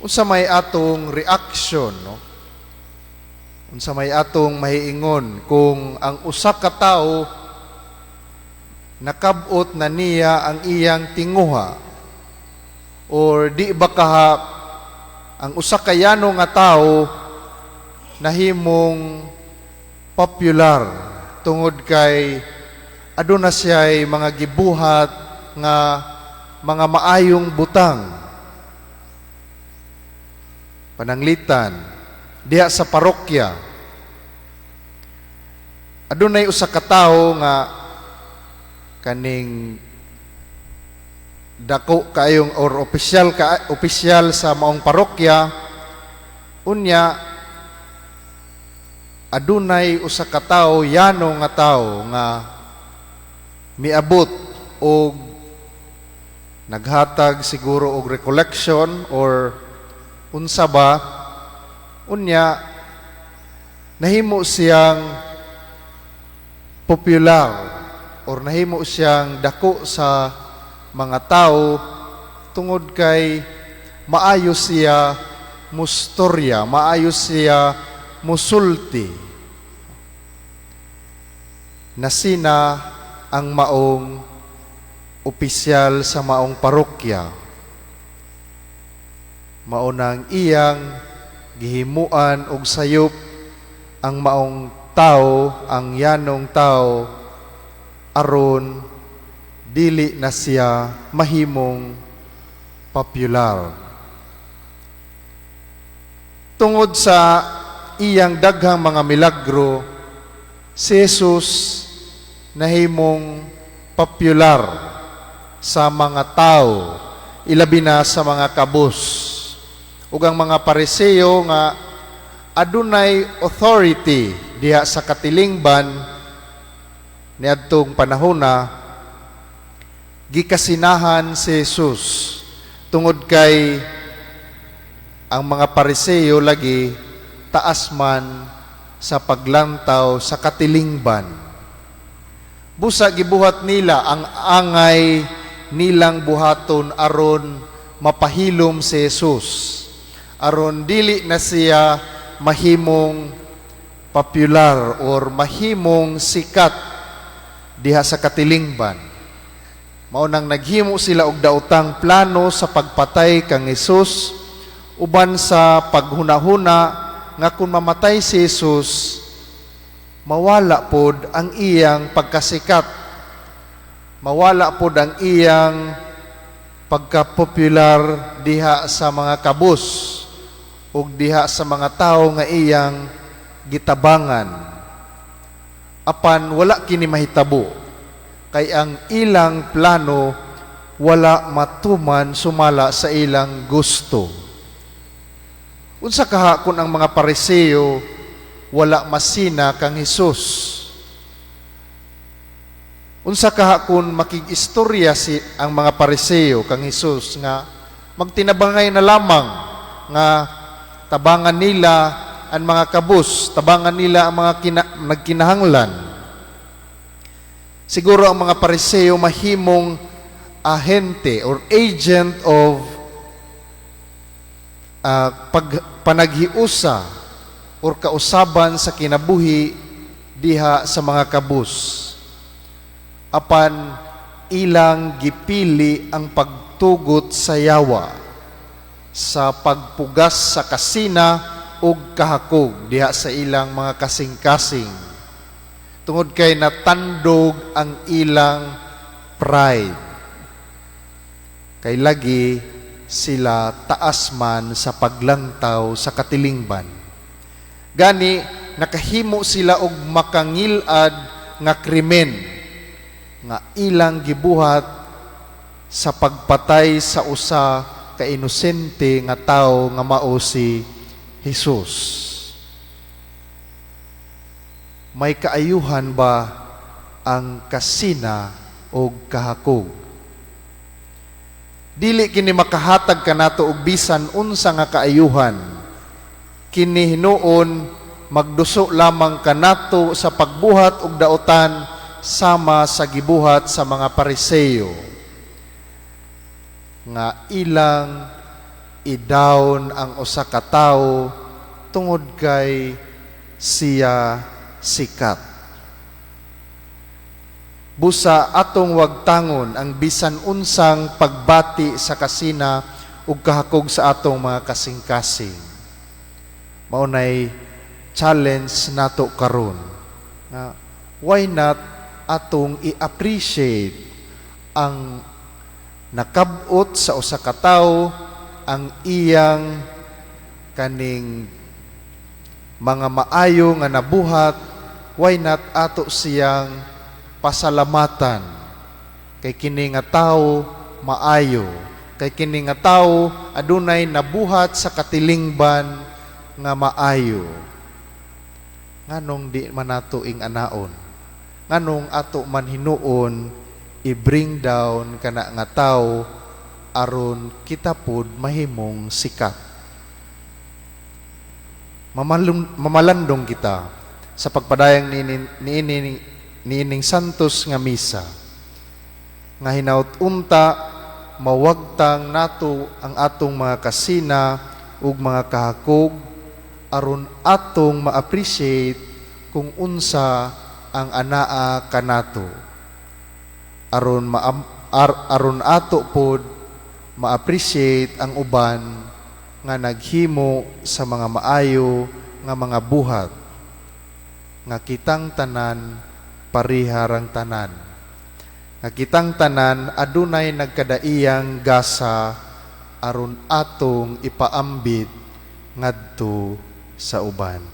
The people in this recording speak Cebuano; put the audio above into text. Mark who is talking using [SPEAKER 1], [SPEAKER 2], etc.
[SPEAKER 1] Unsa may atong reaction, no? Unsa may atong mahiingon kung ang usa ka tawo nakab-ot na niya ang iyang tinguha, or di ba kaha ang usa ka yano nga tawo nahimong popular tungod kay aduna siya'y mga gibuhat nga mga maayong butang? Pananglitan diha sa parokya, adunay usa ka tawo nga kaning dako kaayong or opisyal ka, opisyal sa maong parokya. Unya adunay usa ka tawo, yano nga tawo nga miabot og naghatag siguro og recollection or unsa ba. Unya nahimo siyang popular or nahimo siyang dako sa mga tao tungod kay maayo siya mustorya, maayo siya musulti. Nasina ang maong opisyal sa maong parokya. Mao nang iyang gihimuan og sayop ang maong tao, ang yanong tao, aron dili na siya mahimong popular. Tungod sa iyang daghang mga milagro, si Jesus nahimong popular sa mga tao, ilabi na sa mga kabus. Ug ang mga Pariseo nga adunay authority diha sa katilingban niadtong panahona, gikasinahan si Jesus tungod kay ang mga Pariseo lagi taas man sa paglantaw sa katilingban. Busa gibuhat nila ang angay nilang buhaton aron mapahilom si Jesus, aron dili na siya mahimong popular or mahimong sikat diha sa katilingban. Mao nang naghimo sila og daotang plano sa pagpatay kang Hesus uban sa paghunahuna nga kung mamatay si Jesus, mawala pod ang iyang pagkasikat, mawala pod ang iyang pagka-popular diha sa mga kabus ug diha sa mga tawo nga iyang gitabangan. Apan wala kini mahitabo kay ang ilang plano wala matuman sumala sa ilang gusto. Unsa kaha kung ang mga Pariseo wala masina kang Hesus? Unsa kaha kung makig-istorya si ang mga Pariseo kang Hesus nga magtinabangay na lamang nga tabangan nila ang mga kabus, tabangan nila ang mga nagkinahanglan? Siguro ang mga Pariseo mahimong ahente or agent of panaghiusa or kausaban sa kinabuhi diha sa mga kabus. Apan ilang gipili ang pagtugot sa yawa sa pagpugas sa kasina ug kahakog diha sa ilang mga kasing-kasing tungod kay natandog ang ilang pride, kay lagi sila taas man sa paglantaw sa katilingban. Gani nakahimo sila og makangilad nga krimen nga ilang gibuhat sa pagpatay sa usa ka inosente nga tawo nga mao si Jesus. May kaayuhan ba ang kasina og kahakog? Dili kini makahatag kanato og bisan unsa nga kaayuhan. Kini hinuon magduso lamang kanato sa pagbuhat og daotan sama sa gibuhat sa mga Pariseo nga ilang i-down ang usa ka tawo tungod kay siya sikat. Busa atong wagtangon ang bisan unsang pagbati sa kasina ug kahakog sa atong mga kasing-kasing. Mao nay challenge nato karon nga why not atong i-appreciate ang nakab-ot sa usa ka tawo, ang iyang kaning mga maayo nga nabuhat? Why not ato siyang pasalamatan kay kini nga tawo maayo, kay kini nga tawo adunay nabuhat sa katilingban nga maayo? Nganong di man nato ing-anaon? Nganong ato man hinuon i-bring down kana nga tawo aron kita pod mahimong sikat? Mamalandong kita sa pagpadayang niining santos nga misa nga hinaut unta mawagtang nato ang atong mga kasina ug mga kahakog aron atong ma-appreciate kung unsa ang anaa kanato, aron ato pod ma-appreciate ang uban nga naghimo sa mga maayo nga mga buhat, nga kitang tanan pariharang tanan, nga kitang tanan adunay nagkadaiyang gasa aron atong ipaambit ngadto sa uban.